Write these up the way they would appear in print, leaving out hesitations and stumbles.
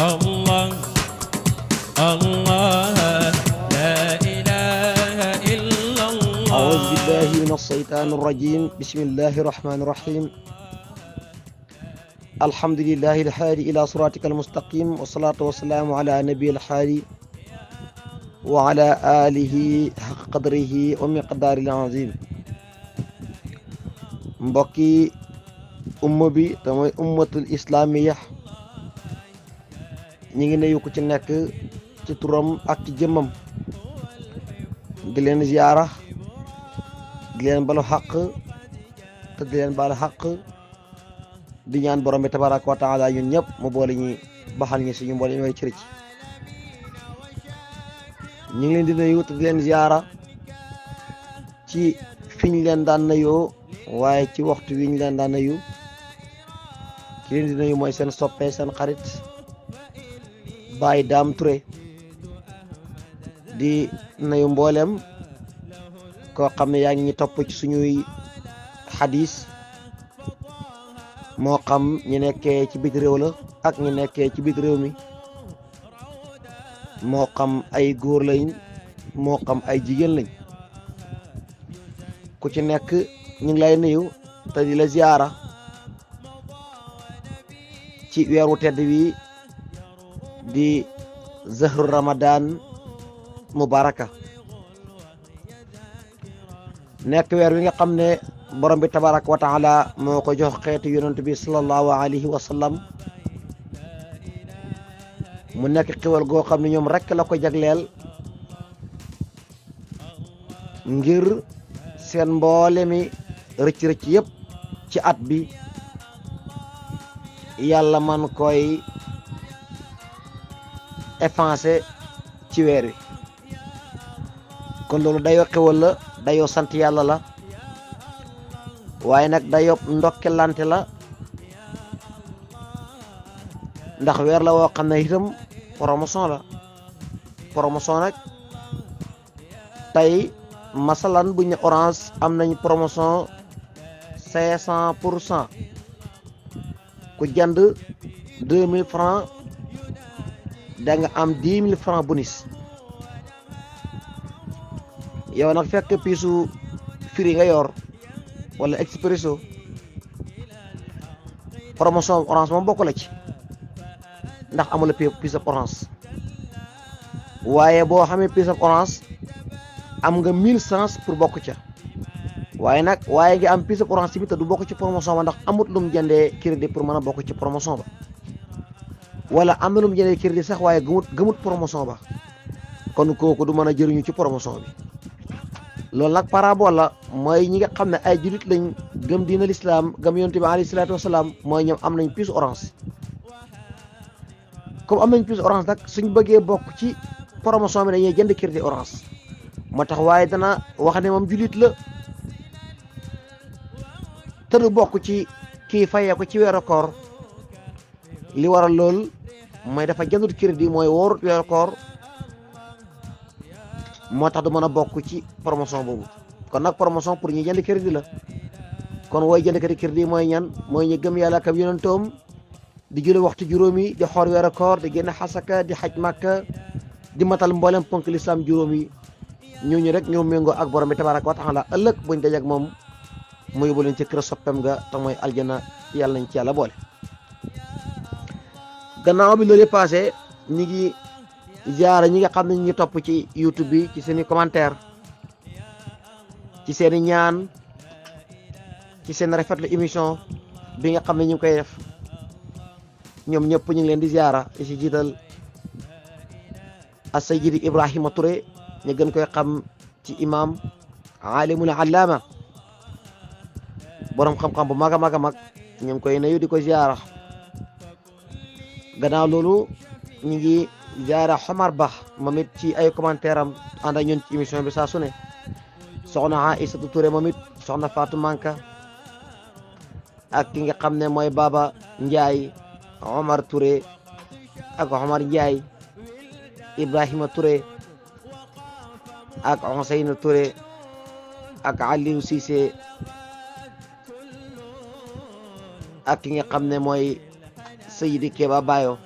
الله الله لا إله إلا أعوذ بالله الله من الشيطان الرجيم بسم الله الرحمن الرحيم الحمد لله الهادي إلى صراطك المستقيم والصلاة والسلام على نبي الحادي وعلى آله حق قدره ومقدار العظيم mbokki umma bi te mooy ummatul islamiya ñi ngi nuyu ku ci nekk ci turam ak ci jëmmam di leen ziyaara di leen balu xaq te di leen balu xaq di ñaan borom bi tabaraka wa taala ñun ñëpp mu boole ñi baxal ñi suñu mboole ñooy cëriñ ñu ngi leen di nuyu te di leen ziyaara ci fiñ leen daan nuyoo waaye ci waxtu wi ñu leen daan nuyu ki leen di nuyu mooy seen soppe seen xarit Baye Dame Touré di nuyu mboolem koo xam ne yaa ngi ñu topp ci suñuy xadis moo xam ñu nekkee ci biir réew la ak ñu nekkee ci biir réew mi moo xam ay góor lañ moo xam ay jigéen lañ ku ci nekk ñu ngi lay nuyu te di la ziyaara ci weeru tedd wi di zahru ramadan mubaraka nekk weer wi nga xam ne borom bi tabaraka wa taala moo ko jox xeetu yonent bi sallallahu alayhi wa sallam mu nekk xéwal goo xam ne ñoom rekk la ko jagleel ngir seen mboole mi rëcc-rëcc yëpp ci at bi yàlla man koy effacé ci weer wi kon loolu dayoo xéwal la dayoo sant yàlla la waaye nag dayoo ndokkelante la ndax weer la woo xam ne itam promotion la promotion nag tey masalan buñ ne orange am nañ promotion 500% ku jënd 2000 francs da nga am 10 000 francs bonus yow nag fekk piisu firi nga yor wala expresso promotion orange moom bokk la ci ndax amul piece of orange waaye boo xamee piece of orange am nga 1000 chance pour bokk ca waaye nga am piece of orange bi te du bokk ci promotion ba ndax amut lum jëndee crédit pour mën a bokk ci promotion ba wala am na lum jëndee crédit sax waaye gëmut promotion ba kon kooku du mën a jëriñu ci promotion bi loolu nag parabole la mooy ñi nga xam ne ay julit lañ gëm diina lislaam gëm yonent bi alayhi salaatu wasalaam mooy ñoom am nañ piece orange comme am nañ piece orange nag suñ bëggee bokk ci promotion bi dañuy jënd crédit orange moo tax waaye dana wax ne moom julit la te du bokk ci kii fayee ko ci weeru koor li waral lool mooy dafa jëndut crédit mooy woorut weeru koor moo tax du mën a bokk ci promotion boobu kon nag promotion pour ñi jënd crédit la kon wooy jënd crédit mooy ñan mooy ñu gëm yàlla ak yonentoom di julli waxtu juróomi di xoor weeru koor di génn xasaka di xaj màkka di matal mboolem ponk lislaam juróomi ñooñu rek ñoo méngoo ak borom bi tabaraka wa taala ëllëg buñ dajak moom mu yóbbu leen ci kër soppem ga te mooy aljana yàlla nañ ci yàlla boole gannaaw bi loolu passé ñi ngi ziyaara ñi nga xam ne ñu ngi topp ci YouTube bi ci seeni commentaire ci seeni ñaan ci seen rafetlu émission bi nga xam ne ñu ngi koy def ñoom ñëpp ñu ngi leen di ziyaara ci jiital as-Sayyid Ibrahima Touré ñu gën koy xam ci imam alimul allama borom xam-xam bu mag a mag a mag ñu ngi koy nuyu di ko ziyaara gannaaw loolu ñu ngi ziyaara Xomar Ba moom it ci ay commentaire am ànd ak ñun ci émission bi saa su ne soxna Aïssatou Touré moom it soxna Fatou Manka ak ki nga xam ne mooy Baba Ndiaye Omar Touré ak Omar Ndiaye Ibrahima Touré ak Ousseynou Touré ak Aliou Cissé ak ki nga xam ne mooy Seydi Keba Bayo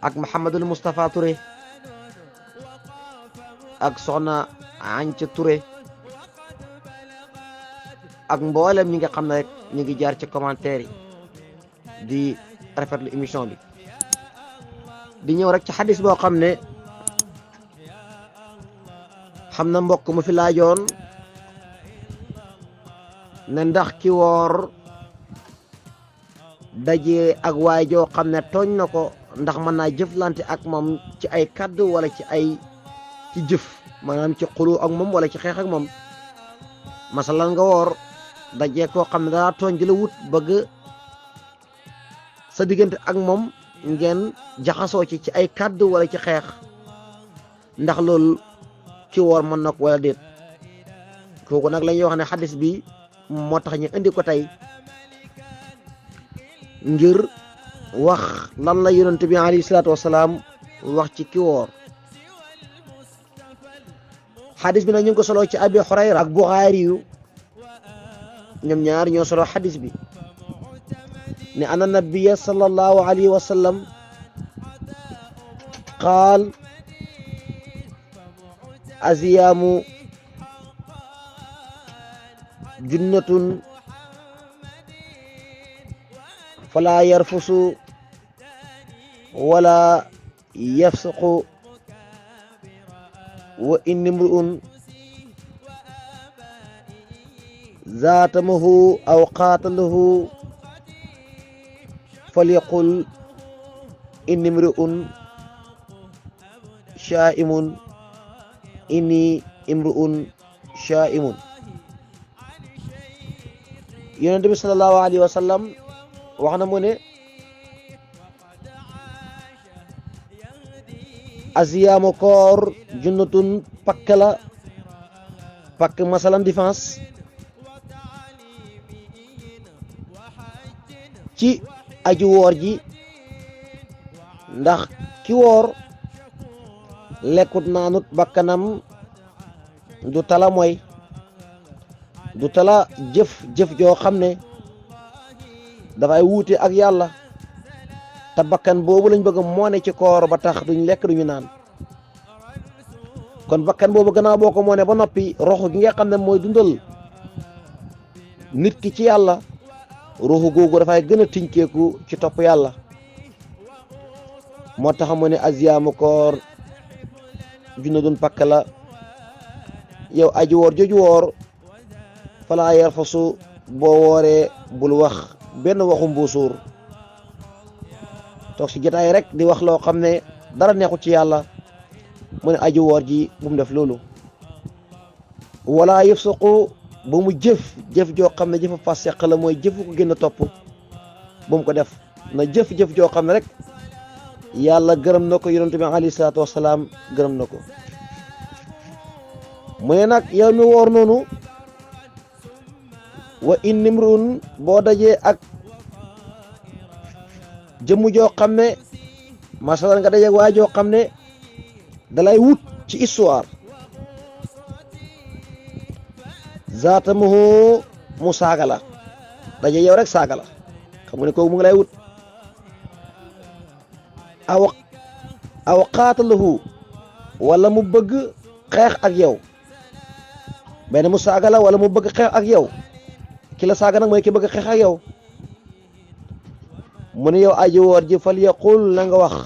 ak Mouhamadul Moustapha Touré ak soxna Anca Touré ak mboolem ñi nga xam ne rek ñu ngi jaar ci commentaire yi di rafetlu émission bi di ñëw rek ci xadis boo xam ne xam na mbokk mu fi laajoon ne ndax ki woor dajee ak waay joo xam ne tooñ na ko ndax mën naa jëflante ak moom ci ay kaddu wala ci jëf maanaam ci xulu ak moom wala ci xeex ak moom masalan nga woor dajee koo xam ne daa tooñ di la wut bëgg sa diggante ak moom ngeen jaxasoo ci ay kaddu wala ci xeex ndax loolu ki woor mën na ko wala déet kooku nag la ñuy wax ne xadis bi moo tax ñu indi ko tey ngir wax lan la yonent bi alayhi salaatu wasalaam wax ci ki woor xadis bi nag ñu ngi ko solo ci Abi Hurayra ak Buxaari yu ñoom ñaar ñoo solo xadis bi ne ana nabiya sallallahu alayhi wa sallam qaal aziyaamu junnatun fala yarfusu wala yafsuqu wa inni mru'un zaatamahu aw qaatalahu falyaqul inni mru'un shaa'imun inni imru'un shaa'imun. Yonent bi sallallahu alayhi wa sallam wax na mu ne asiyaamu koor junnatun pakk la pakk masalan défense ci aji woor ji ndax ki woor lekkut naanut bakkanam du tala mooy du tala jëf joo xam ne dafay wuute ak yàlla te bakkan boobu lañ bëgg moo ne ci koor ba tax duñ lekk duñu naan kon bakkan boobu gannaaw boo ko moo ne ba noppi roxu gi nga xam ne mooy dundal nit ki ci yàlla roxu googu dafay gën a tinkeeku ci topp yàlla moo tax mu ne aziyaamu koor junnatun pakk la yow aji woor joju woor falaa yarfasu boo wooree bul wax benn waxu mbuusuur toog si jotaay rek di wax loo xam ne dara neexu ci yàlla mu ne aji woor ji bu mu def loolu wala yafsuqu bu mu jëf joo xam ne jëfa faseq la mooy jëfu ko gën a topp bu mu ko def na jëf joo xam ne rek yàlla gërëm na ko yonent bi alayhi salaatu wasalaam gërëm na ko mu ne nag yow mi woor noonu wa in nimruun boo dajee ak jëmm joo xam ne masalan nga dajee waa joo xam ne dalay wut ci histoire zaatamuhu mu saaga la daje yow rek saaga la xam nga ne kooku mu ngi lay wut aw qaatalahu wala mu bëgg xeex ak yow benn mu saaga la wala mu bëgg xeex ak yow ki la saaga nag mooy ki bëgg xeex ak yow mu ne yow aji woor ji fal yaqul na nga wax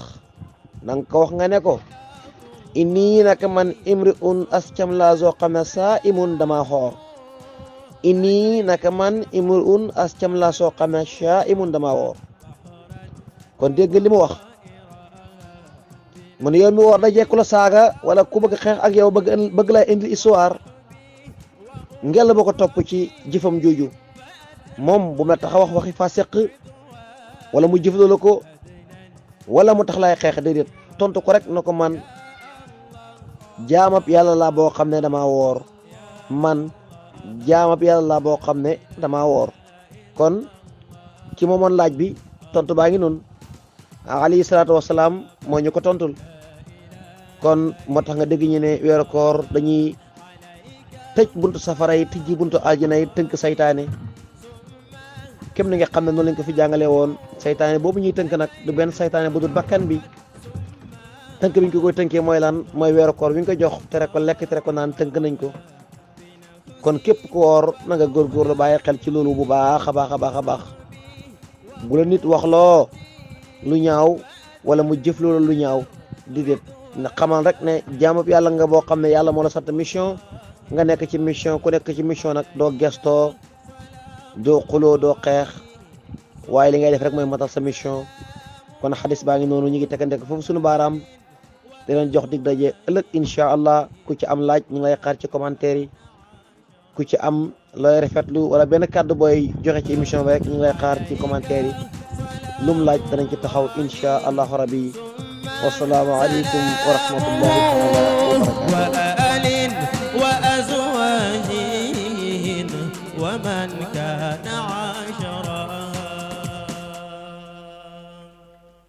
nga ne ko inni naka man imri'un ascam laa soo xam ne saa imun dama xoor inni naka man imri'un ascam laa soo xam ne saa imun dama woor kon dégg li mu wax mu ne yow mi woor da jekku la saaga wala ku bëgg xeex ak yow bëgg lay indi histoire ngel ba ko topp ci jëfam jooju moom bu mu la tax a wax waxi fasiq wala mu jëf la ko wala mu tax lay xeex déedéet tontu ko rek na ko man jaamab yàlla laa boo xam ne dama woor kon ki moomoon laaj bi tontu baa ngi noonu alayhi salaatu wasalaam moo ñu ko tontul kon moo tax nga dégg ñu ne weeru koor dañuy tëj buntu safara yi tijji buntu aljana yi tënk saytaane kem ni nga xam ne noonu lañ ko fi jàngale woon saytaane boobu ñuy tënk nag du benn saytaane bu dul bakkan bi tënk bi ñu ko koy tënkee mooy lan mooy weeru koor bi ñu ko jox tere ko lekk tere ko naan tënk nañ ko kon képp ku woor na nga góorgóorlu bàyyi xel ci loolu bu baax a baax a baax a baax bu la nit wax loo lu ñaaw wala mu jëf loolu lu ñaaw di déet na xamal rek ne jaamu yàlla nga boo xam ne yàlla moo la sant mission nga nekk ci mission ku nekk ci mission nag doo gestoo doo xuloo doo xeex waaye li ngay def rek mooy matal sa mission kon xadis baa ngi noonu ñu ngi tekkandek foofu suñu baaraam di leen jox dig daje ëllëg incha allah ku ci am laaj ñu ngi lay xaar ci commentaire yi ku ci am looy rafetlu wala benn kàddu booy joxe ci émission bi rek ñu ngi lay xaar ci commentaire yi lum laaj danañ ci taxaw incha allahu rabbi wasalaamu aleykum wa rahmatullahi taala wa barakatuh